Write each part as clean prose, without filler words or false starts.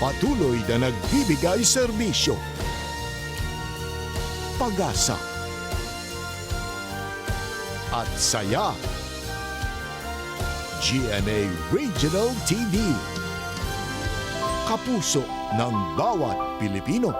Patuloy na nagbibigay serbisyo, pag-asa, at saya. GMA Regional TV. Kapuso ng bawat Pilipino.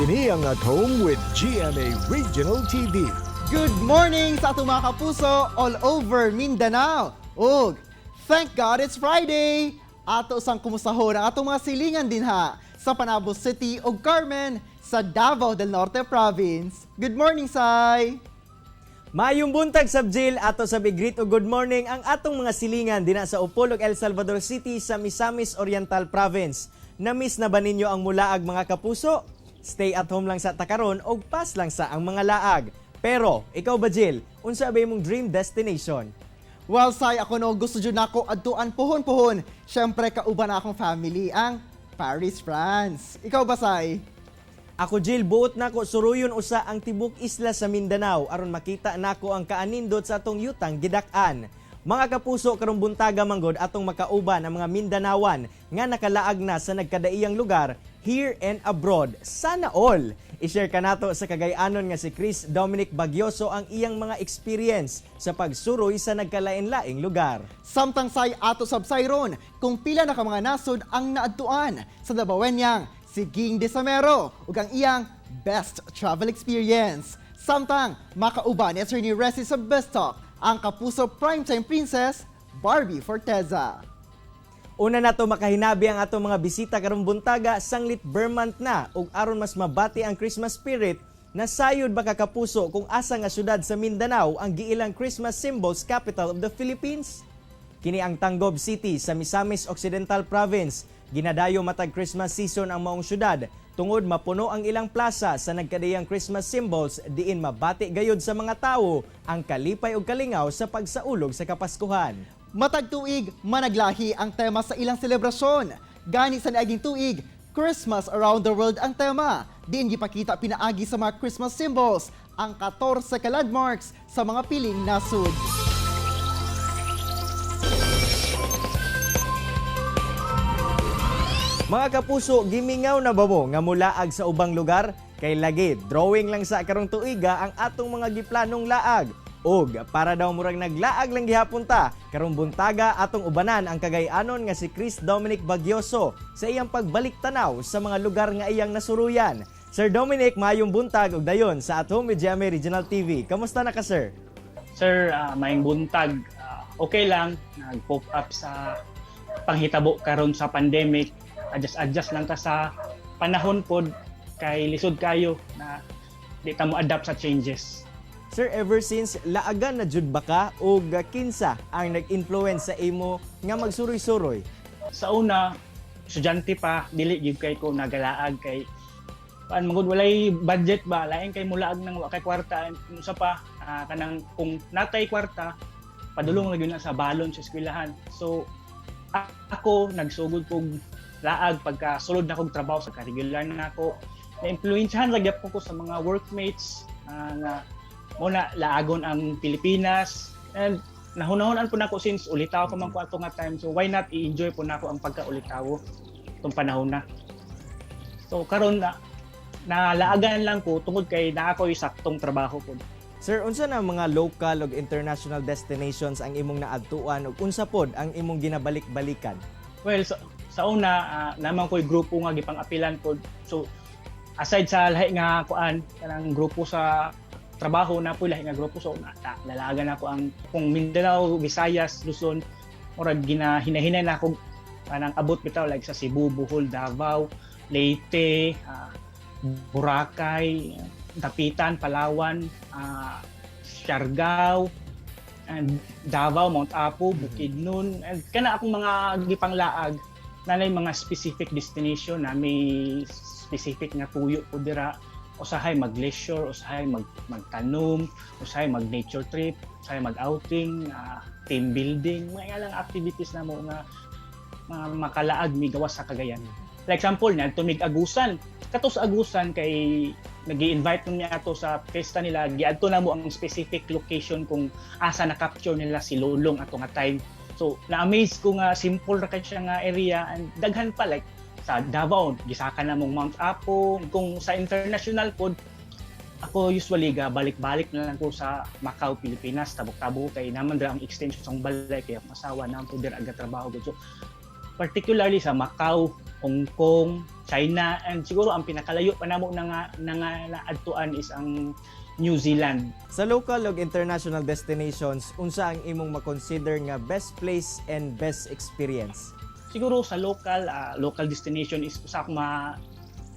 Kini ang At Home with GMA Regional TV. Good morning sa atong mga kapuso all over Mindanao. Ug thank God it's Friday. Ato sang kumustahon ang atong mga silingan dinha sa Panabo City ug Carmen sa Davao del Norte Province. Good morning, Sai. Maayong buntag sab, Jill, ato sa greet o good morning ang atong mga silingan dina sa Upol ug El Salvador City sa Misamis Oriental Province. Na-miss na ba ninyo ang mulaag, mga kapuso? Stay at home lang sa ta karon og pass lang sa ang mga laag. Pero ikaw ba, Jill, unsa ba imong dream destination? Well, Sai, ako no, gusto jud nako adtuan puhon-puhon. Syempre kauban na akong family ang Paris, France. Ikaw ba, Sai? Ako, Jill, buot nako suruyon usa ang tibok isla sa Mindanao aron makita nako ang kaanindot sa atong yutang gidak-an. Mga kapuso, karong buntaga manggod atong makauban ang mga Mindanawan nga nakalaag na sa nagkadaiyang lugar here and abroad. Sana all! I-share kanato sa Cagayanon nga si Chris Dominic Bagyoso ang iyang mga experience sa pagsuroy sa nagkalain-laing lugar. Samtang, Sai, ato sabsayron kung pila na ka mga nasod ang naadtuan sa Dabawenyang si Ging Desamero ug ang iyang best travel experience. Samtang makauban ni Attorney Resi sa Best Talk ang Kapuso Primetime Princess Barbie Forteza. Una nato makahinabi ang atong mga bisita karong buntaga, sanglit ber month na ug aron mas mabati ang Christmas spirit, nasayod ba ka, kapuso, kung asa nga syudad sa Mindanao ang giilang Christmas symbols capital of the Philippines? Kini ang Tanggob City sa Misamis Occidental Province. Ginadayo matag Christmas season ang maong syudad tungod mapuno ang ilang plaza sa nagkadiyang Christmas symbols diin mabati gayud sa mga tawo ang kalipay ug kalingaw sa pagsaulog sa Kapaskuhan. Matag tuig, managlahi ang tema sa ilang selebrasyon. Gani sa niaging tuig, Christmas Around the World ang tema. Diin gipakita pinaagi sa mga Christmas symbols ang 14 ka landmarks sa mga piling nasud. Mga kapuso, gimingaw na ba mo nga mulaag sa ubang lugar? Kay lagi, drawing lang sa karong tuiga ang atong mga giplanong laag. Og para daw murag naglaag lang gihapon ta, karong buntaga atong ubanan ang Cagayanon nga si Chris Dominic Bagyoso sa iyang pagbalik tanaw sa mga lugar nga iyang nasuruyan. Sir Dominic, maayong buntag ug dayon sa At Home with GMA Regional TV. Kamusta na ka, sir? Sir, maayong buntag. Okay lang, nag-pop up sa panghitabo karon sa pandemic. Adjust-adjust lang ta sa panahon pod kay lisod kayo na di ta mo adapt sa changes. Sir, ever since laagan na jud ba ka ug kinsa ang nag-influence sa imo nga magsuroy-suroy? Sa una, estudyante pa, dili gyud kay ko nagalaag kay paan magud, walay budget ba, lain kay mulaag nang wa kay kwarta. Usa pa, kanang kung natay kwarta, padulong ra gyud na sa balon sa eskwelahan. So ako nagsugod kog laag pagka sulod na kog trabaho sa ka-regular na ako. Na-influensyahan lagi po ko sa mga workmates nga mo na laagon ang Pilipinas and nahunahon po nako since ulitaw ko man ko ato nga time, so why not i-enjoy po nako ang pagka-ulitawo itong panahon na. So karon na nalaagan lang ko tungod kay naa ko'y saktong trabaho po. Sir, unsa na ang mga local ug international destinations ang imong naadtuan ug unsa pod ang imong ginabalik-balikan? Well, sa una, naman ko'y grupo nga gipang-apilan ko. So aside sa lahi nga kuan, kanang grupo sa trabaho na po, lahi nga grupo, so nalagan ako ang kung Mindanao, Visayas, Luzon, murag gina hinahinay na ako kanang abot bitaw like sa Cebu, Bohol, Davao, Leyte, Boracay, Dapitan, Palawan, Siargao, and Davao, Mount Apo, Bukidnon. And kana akong mga gipanglaag na mga specific destination na may specific nga tuyo ko dira, usahay mag-leisure, usahay magtanom, usahay mag-nature trip, usahay mag-outing, team building, mga lang activities na mo nga mga makalaag mi gawas sa Cagayan. Like example, na mig Agusan. Kato sa Agusan kay nagi-invite nun niya ato sa fiesta nila, giadto na mo ang specific location kung asa na capture nila si Lolong ato nga time. So, na-amaze ko nga simple ra kay siya nga area and daghan pa, like sa Davao, gisaka na mong Mount Apo. Kung sa international pod, ako usually ga balik-balik na lang ko sa Macau, Pilipinas, tabok-tabok kay naman dira ang extension sa balay kay akong asawa na po dira aga trabaho. So, particularly sa Macau, Hong Kong, China, and siguro ang pinakalayo pa namo na nga naadtuan is ang New Zealand. Sa local ug international destinations, unsa ang imong makonsider nga best place and best experience? Siguro sa local destination is usa akong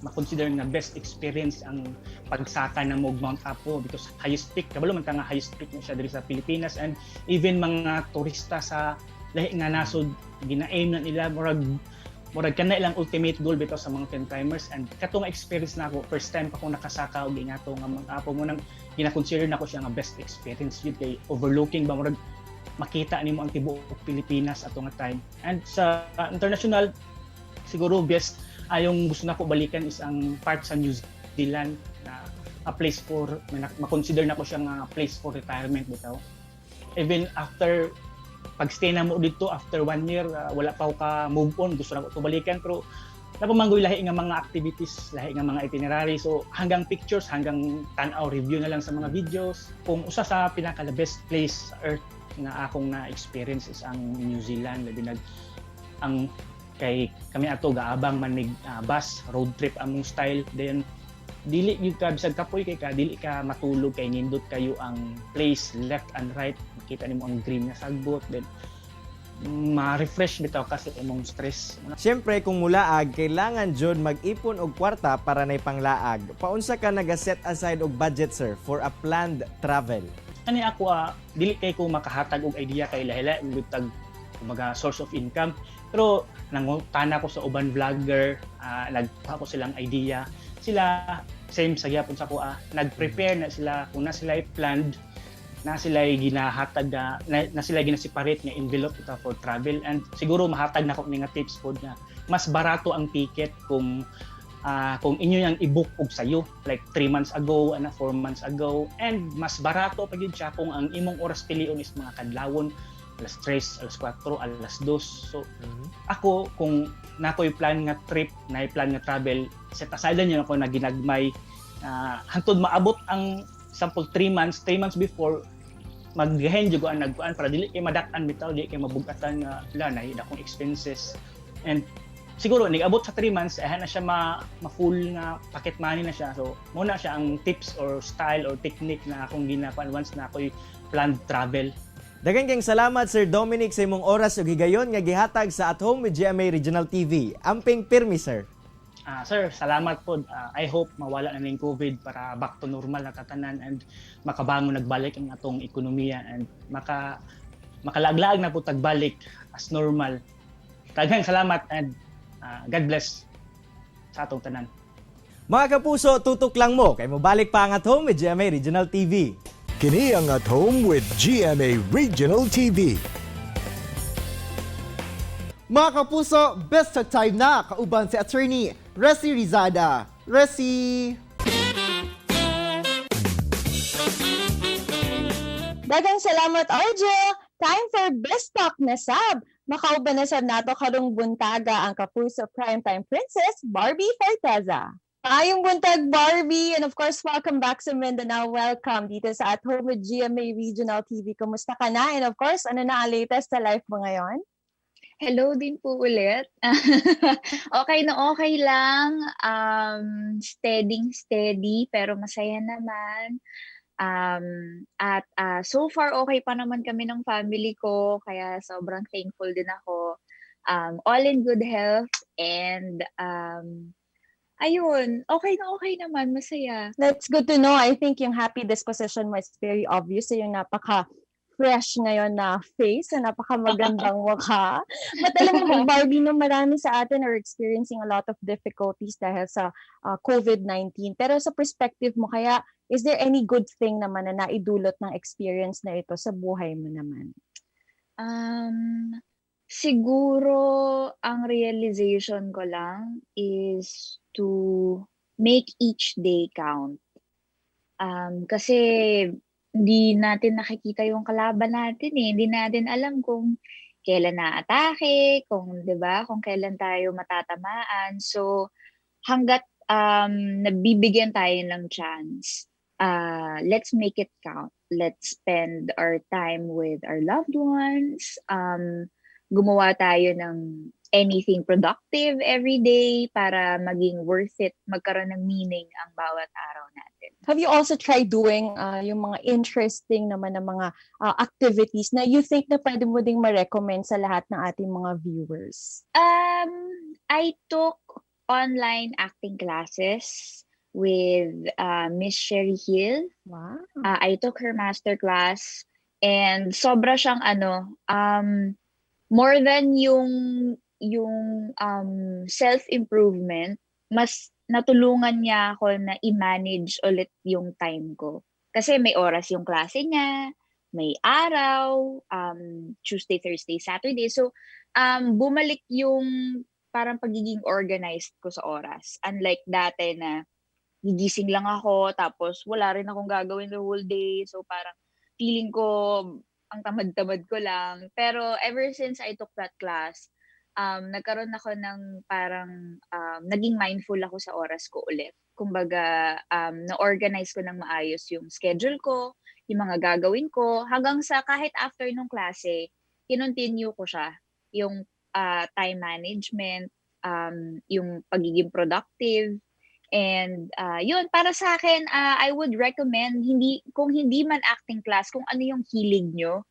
ma-consider nga best experience ang pagsaka na mo Mount Apo because highest peak, kabalo man ka nga highest peak na siya diri sa Pilipinas, and even mga turista sa lahi nga nasod gina-aim na nila, murag kana ilang ultimate goal bitaw sa mountain climbers. And katong experience na ako, first time pa ko nakasaka og ingato nga Mount Apo, mo nang gina-consider nako siya nga best experience yun kay overlooking ba, murag makita nimo ang tibuok Pilipinas ato nga time. And sa international, siguro best ayong gusto nako balikan is ang part sa New Zealand na a place for ma-consider nako siya nga place for retirement bitaw. Even after pag-stay na mo dito after one year, wala pa ako ka move on, gusto na ko to balikan, pero napamanggoy lahi nga mga activities, lahi nga mga itinerary. So hanggang pictures, hanggang tan-aw review na lang sa mga videos. Kung usa sa pinaka the best place sa earth nga akong na-experience is ang New Zealand, labi nag ang kay kami ato gaabang man mig bus road trip among style. Then dili gyud ka, bisag kapoy kay ka, dili ka matulog kay nindot kayo ang place, left and right makita nimo ang green nga sagbot, then ma-refresh bitaw kasi imong stress. Siyempre, kung mulaag, kailangan jud mag-ipon og kwarta para nay panglaag. Paunsa ka naga-set aside og budget, sir, for a planned travel? Ani ako, dili kay ko makahatag og idea kay lahi-lahi gyud tag kumbaga source of income, pero nangutana ko sa uban vlogger, nagkuha ko silang idea. Sila same sa gyapon sa ko, nag-prepare na sila kung na sila planned na sila ginahatag na sila gina-separate nga envelope ito for travel. And siguro mahatag na ko ni nga tips pod nga mas barato ang ticket kung inyo yang i-book og sayo like 3 months ago ana, 4 months ago, and mas barato pa gyud siya kung ang imong oras pilion is mga kadlawon, alas 3, alas 4, alas 2. So ako, kung nakoy plan nga trip, na plan nga travel, set aside niyo ako na ginagmay hantod maabot ang sample 3 months, 3 months before maggahen jud ko ang nagkuan para dili kay madak-an bitaw, dili kay mabugatan nga la na akong expenses. And siguro nag-abot sa 3 months eh na siya ma full nga pocket money na siya. So muna siya ang tips or style or technique na akong ginakuan once na ako'y planned travel. Daghang kayong salamat, Sir Dominic, sa imong oras ug higayon nga gihatag sa At Home with GMA Regional TV. Amping pirmi, sir. Ah, sir, salamat po. I hope mawala na ning COVID para back to normal na tatanan and makabangon nagbalik ang atong ekonomiya and makalaglaag na po tagbalik as normal. Daghang salamat and God bless sa atong tanan. Mga kapuso, tutok lang mo kay mobalik pa ang At Home with GMA Regional TV. Kini ang At Home with GMA Regional TV. Mga kapuso, best of time na kauban si Attorney Resi Rizada. Resi! Daghang salamat, Arjo! Time for Best Talk na sab. Makauban na sab nato karong buntaga ang Kapuso Primetime Princess, Barbie Forteza. Maayong buntag, Barbie! And of course, welcome back sa Mindanao. Welcome dito sa At Home with GMA Regional TV. Kumusta ka na? And of course, ano na ang latest sa life mo ngayon? Hello din po ulit. Okay na okay lang. Steady, steady, pero masaya naman. At so far, okay pa naman kami ng family ko, kaya sobrang thankful din ako. All in good health and Ayun, okay na okay naman, masaya. That's good to know. I think yung happy disposition mo is very obvious. So yung napaka fresh ngayon na face na napakamagandang mukha. But alam mo, Barbie, no, marami sa atin are experiencing a lot of difficulties dahil sa COVID-19. Pero sa perspective mo, kaya is there any good thing naman na naidulot ng experience na ito sa buhay mo naman? Siguro ang realization ko lang is to make each day count. Kasi hindi natin nakikita yung kalaban natin eh. Hindi natin alam kung kailan na-atake, kung 'di ba, kung kailan tayo matatamaan. So hangga't nabibigyan tayo ng chance, let's make it count. Let's spend our time with our loved ones. Gumawa tayo ng anything productive every day para maging worth it, magkaroon ng meaning ang bawat araw natin. Have you also tried doing yung mga interesting naman na mga activities na you think na pwede mo ding ma-recommend sa lahat ng ating mga viewers? I took online acting classes with Miss Sherry Hill. I took her masterclass and sobra siyang ano, more than yung self-improvement, mas natulungan niya ako na i-manage ulit yung time ko. Kasi may oras yung klase niya, may araw, Tuesday, Thursday, Saturday. So, bumalik yung parang pagiging organized ko sa oras. Unlike dati na gigising lang ako, tapos wala rin akong gagawin the whole day. So, parang feeling ko ang tamad-tamad ko lang. Pero ever since I took that class, nagkaroon ako ng parang naging mindful ako sa oras ko ulit. Kumbaga, na-organize ko ng maayos yung schedule ko, yung mga gagawin ko, hanggang sa kahit after nung klase, kinontinue ko siya. Yung time management, yung pagiging productive, and yun, para sa akin, I would recommend, hindi, kung hindi man acting class, kung ano yung hilig nyo,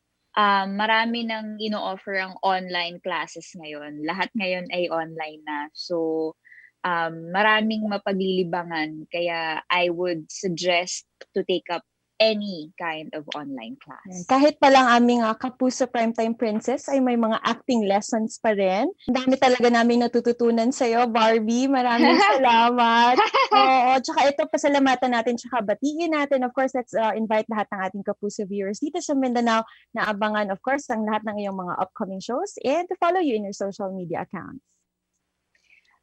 marami nang ino-offer ang online classes ngayon. Lahat ngayon ay online na. So, maraming mapaglilibangan. Kaya I would suggest to take up any kind of online class. Kahit pa lang aming Kapuso Primetime Princess ay may mga acting lessons pa rin. Ang dami talaga namin natututunan sa'yo, Barbie. Maraming salamat. Oo, tsaka ito, pasalamatan natin, tsaka batiin natin. Of course, let's invite lahat ng ating Kapuso viewers dito sa Mindanao na abangan, of course, ang lahat ng iyong mga upcoming shows and to follow you in your social media accounts.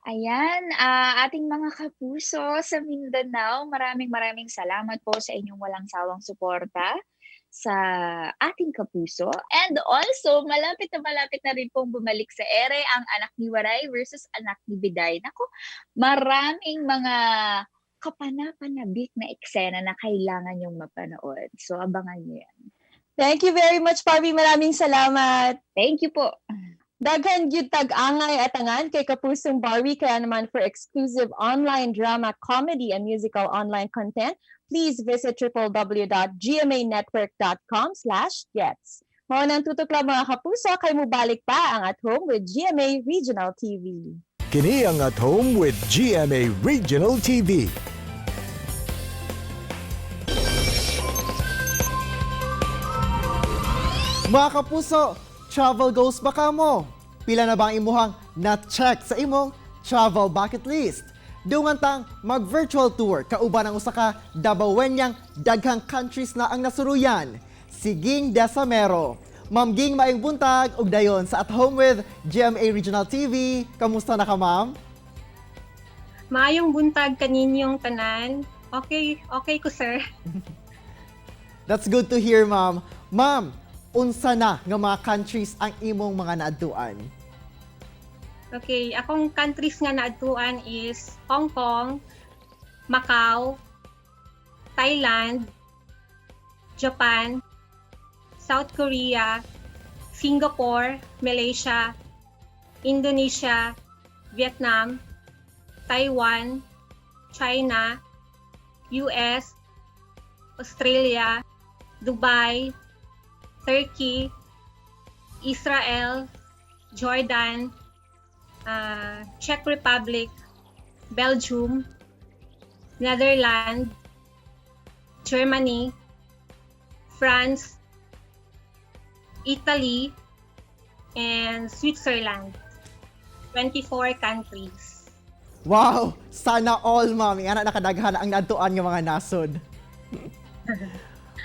Ayan, ating mga kapuso sa Mindanao, maraming maraming salamat po sa inyong walang sawang suporta sa ating kapuso. And also, malapit na rin pong bumalik sa ere ang Anak ni Waray versus Anak ni Biday. Naku, maraming mga kapanapanabik na eksena na kailangan yung mapanood. So, abangan nyo yan. Thank you very much, Barbie. Maraming salamat. Thank you po. Daghan gyud tag-angay atangan kay Kapusong Barbie, kaya naman for exclusive online drama, comedy, and musical online content, please visit www.gmanetwork.com/gets. Mao nang tutok lang, mga kapuso, kay mubalik pa ang At Home with GMA Regional TV. Kini ang At Home with GMA Regional TV. Mga kapuso, travel goals ba kamo? Pila na ba ang imuhang na-check sa imong travel bucket list? Dungan tang mag-virtual tour kauban ang usa ka Dabawenyang daghang countries na ang nasuruyan, si Ging Desamero. Ma'am Ging, maayong buntag ug dayon sa At Home with GMA Regional TV. Kamusta na ka, ma'am? Maayong buntag kaninyong tanan. Okay ko, sir. That's good to hear, ma'am. Ma'am, unsa na nga mga countries ang imong mga naadtuan? Okay, akong countries nga naadtuan is Hong Kong, Macau, Thailand, Japan, South Korea, Singapore, Malaysia, Indonesia, Vietnam, Taiwan, China, US, Australia, Dubai, Turkey, Israel, Jordan, Czech Republic, Belgium, Netherlands, Germany, France, Italy, and Switzerland. 24 countries. Wow! Sana all, ma'am. Ingana nakadaghan ang naadtuan nga mga nasod.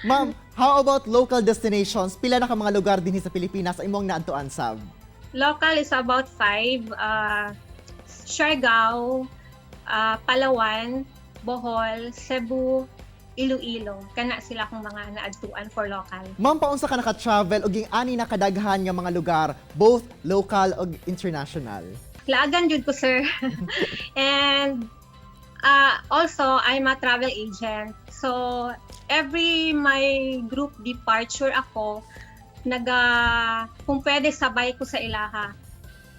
Ma'am, how about local destinations? Pila na ka mga lugar dinhi sa Pilipinas ang imong naadtuan sab? Local is about five. Siargao, Palawan, Bohol, Cebu, Iloilo. Kana sila akong mga naadtuan for local. Ma'am, paunsa ka naka-travel og ani na kadaghan nga mga lugar, both local ug international? Laagan jud ko, sir. And also, I'm a travel agent. So, every my group departure ako, naga, kung pwede, sabay ko sa ilaha.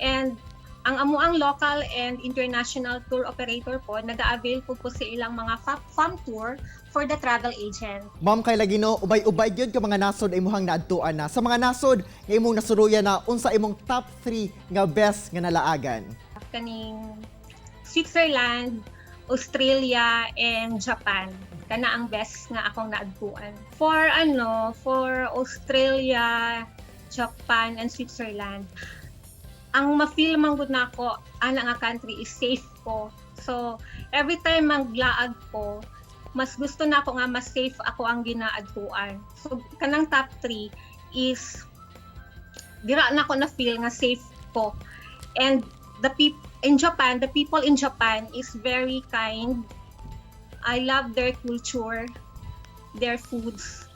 And ang amuang local and international tour operator po, nag-avail po sa ilang mga fam tour for the travel agent. Ma'am, kay lagi no, ubay-ubay gyud ka mga nasod ay imuhang naadtuan na. Sa mga nasod nga imong nasuruyan na, unsa imong top 3 nga best nga nalaagan? Kaning Switzerland, Australia, and Japan. Kana ang best nga akong naadtuan. For ano, for Australia, Japan, and Switzerland, ang ma-feel man gud nako ana nga country is safe ko. So, every time maglaag ko, mas gusto na ako nga mas safe ako ang ginaadtuan. So, kanang top 3 is dira na ako na feel nga safe ko. And the people in Japan, the people in Japan is very kind. I love their culture, their foods.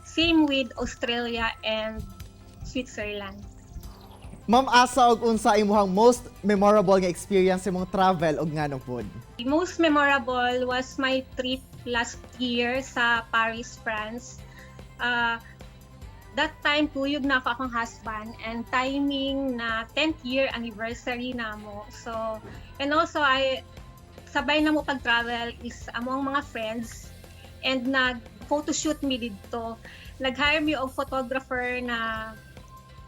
Same with Australia and Switzerland. Ma'am, asa og unsa imuhang most memorable nga experience sa imong travel og nganong pod? The most memorable was my trip last year sa Paris, France. That time, kuyog na ako akong husband and timing na 10th year anniversary na mo. So, and also, I sabay na mo pag-travel is amo ang mga friends and nag photoshoot mi didto. Nag-hire mi og photographer na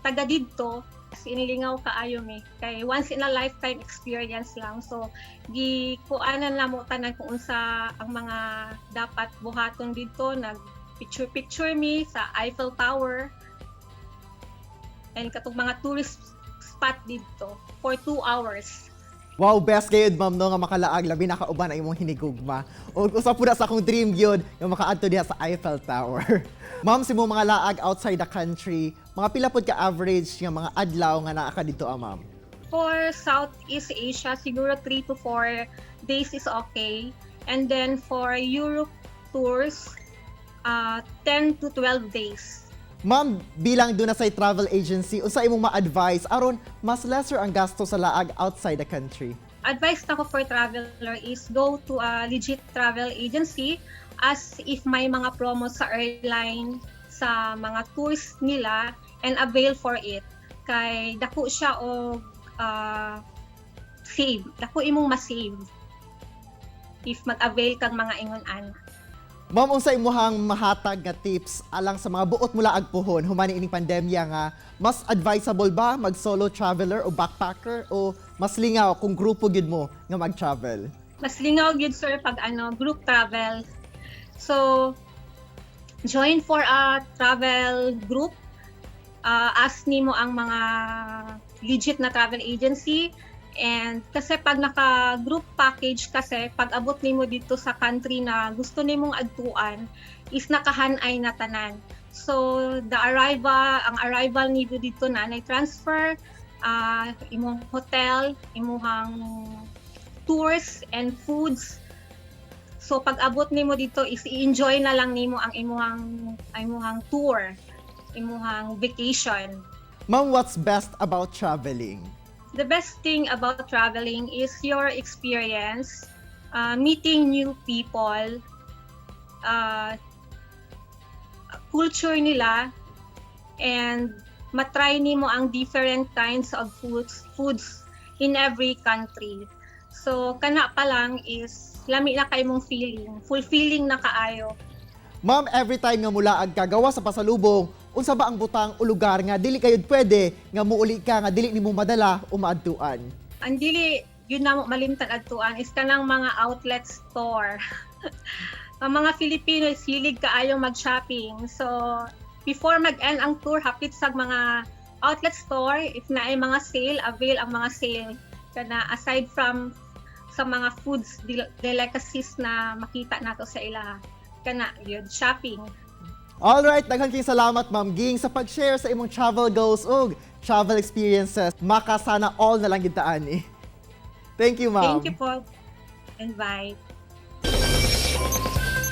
taga didto. As inilingaw kaayo mi kay once in a lifetime experience lang. So gi kuanan na mo tanan kung unsa ang mga dapat buhaton didto. Nag picture picture mi sa Eiffel Tower and katong mga tourist spot didto for 2 hours. Wow, best gayud, ma'am, no, nga makalaag labi na kauban ang imong hinigugma. Ug usa pud na sa akong dream gyud nga makaadto diha sa Eiffel Tower. Ma'am, sa imong mga laag outside the country, mga pila pod ka average nga mga adlaw nga naa ka didto, ah, ma'am? For Southeast Asia, siguro 3 to 4 days is okay. And then for Europe tours, 10 to 12 days. Ma'am, bilang duna sa travel agency, unsa imong ma-advise aron mas lesser ang gasto sa laag outside the country? Advice nako for traveler is go to a legit travel agency, as if may mga promo sa airline, sa mga tours nila, and avail for it. Kay dako siya og save. Dako imong ma-save if mag-avail kag mga ingon ana. Ma'am, unsa imuhang mahatag nga tips alang sa mga buot molaag puhon human ining pandemya nga mas advisable ba mag solo traveler o backpacker o mas lingaw kung grupo gyud mo nga mag-travel? Mas lingaw gyud, sir, pag ano, group travel. So join for a travel group. Ask nimo ang mga legit na travel agency and kasi pag naka group package kasi, pag abot nimo dito sa country na gusto nimong adtuan is nakahanay na tanan. So the arrival, ang arrival nimo dito na nay transfer, imong hotel, imuhang tours and foods. So pag abot nimo dito is i-enjoy na lang nimo ang imuhang tour, imuhang vacation. Ma'am, what's best about traveling? The best thing about traveling is your experience, meeting new people, culture nila, and matry nimo ang different kinds of foods in every country. So kana pa lang is lami na kay mong feeling, fulfilling na kaayo. Ma'am, every time nga mulaag ka gawa sa pasalubong, unsa ba ang butang o lugar nga dili kayod pwede nga muuli ka nga dili nimo madala o maadtuan? Ang dili yun na mo malimtan adtuan is kanang mga outlet store. Ang mga Filipino is hilig kaayo mag-shopping. So before mag-end ang tour, hapit sa mga outlet store, if naay mga sale, avail ang mga sale. Kana aside from sa mga foods delicacies na makita nato sa ila, kana yun, shopping. Alright, daghan kayong salamat, Ma'am Ging, sa pag-share sa imong travel goals ug travel experiences. Makasana all na lang gid ta ani. Thank you, ma'am. Thank you po. Invite.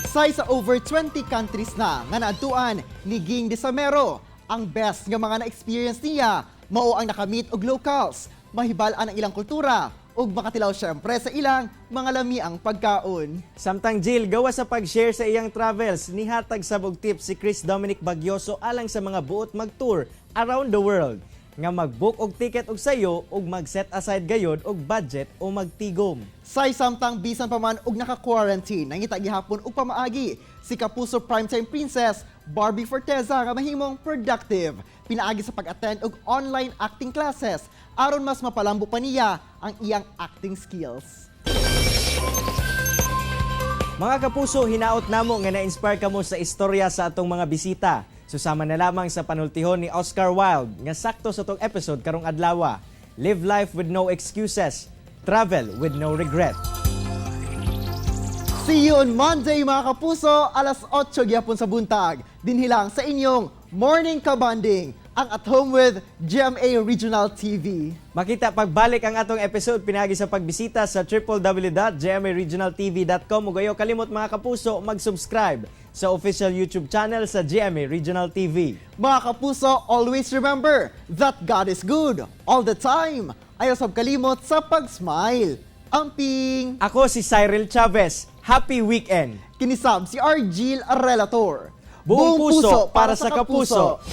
Say sa over 20 countries na nga naadtuan ni Ging Desamero. Ang best nga mga na-experience niya mao ang nakamit og locals, mahibal-an ang ilang kultura ug makatilaw syempre sa ilang mga lamiang pagkaon. Samtang Jill, gawa sa pag-share sa iyang travels, nihatag sa og tips si Chris Dominic Bagyoso alang sa mga buot mag-tour around the world nga mag-book og ticket og sayo ug mag-set aside gayod og budget o magtigom. Say samtang bisan pa man og naka-quarantine, nangita gihapon og pamaagi si Kapuso Primetime Princess Barbie Forteza nga mahimong productive pinaagi sa pag-attend og online acting classes aron mas mapalambo pa niya ang iyang acting skills. Mga kapuso, hinaot namo nga na-inspire kamo sa istorya sa atong mga bisita. Susama na lamang sa panultihon ni Oscar Wilde nga sakto sa atong episode karong adlaw. Live life with no excuses. Travel with no regret. See you on Monday, mga kapuso, alas 8 gyapon sa buntag. Dinhi lang sa inyong Morning Kabanding, ang At Home with GMA Regional TV. Makita pagbalik ang atong episode pinagi sa pagbisita sa www.gmaregionaltv.com ug ayaw kalimot, mga kapuso, mag-subscribe sa official YouTube channel sa GMA Regional TV. Mga kapuso, always remember that God is good all the time. Ayaw sab kalimot sa pag-smile. Amping! Ako si Cyril Chavez. Happy weekend! Kini sab si Argil Relator. Buong puso para sa kapuso.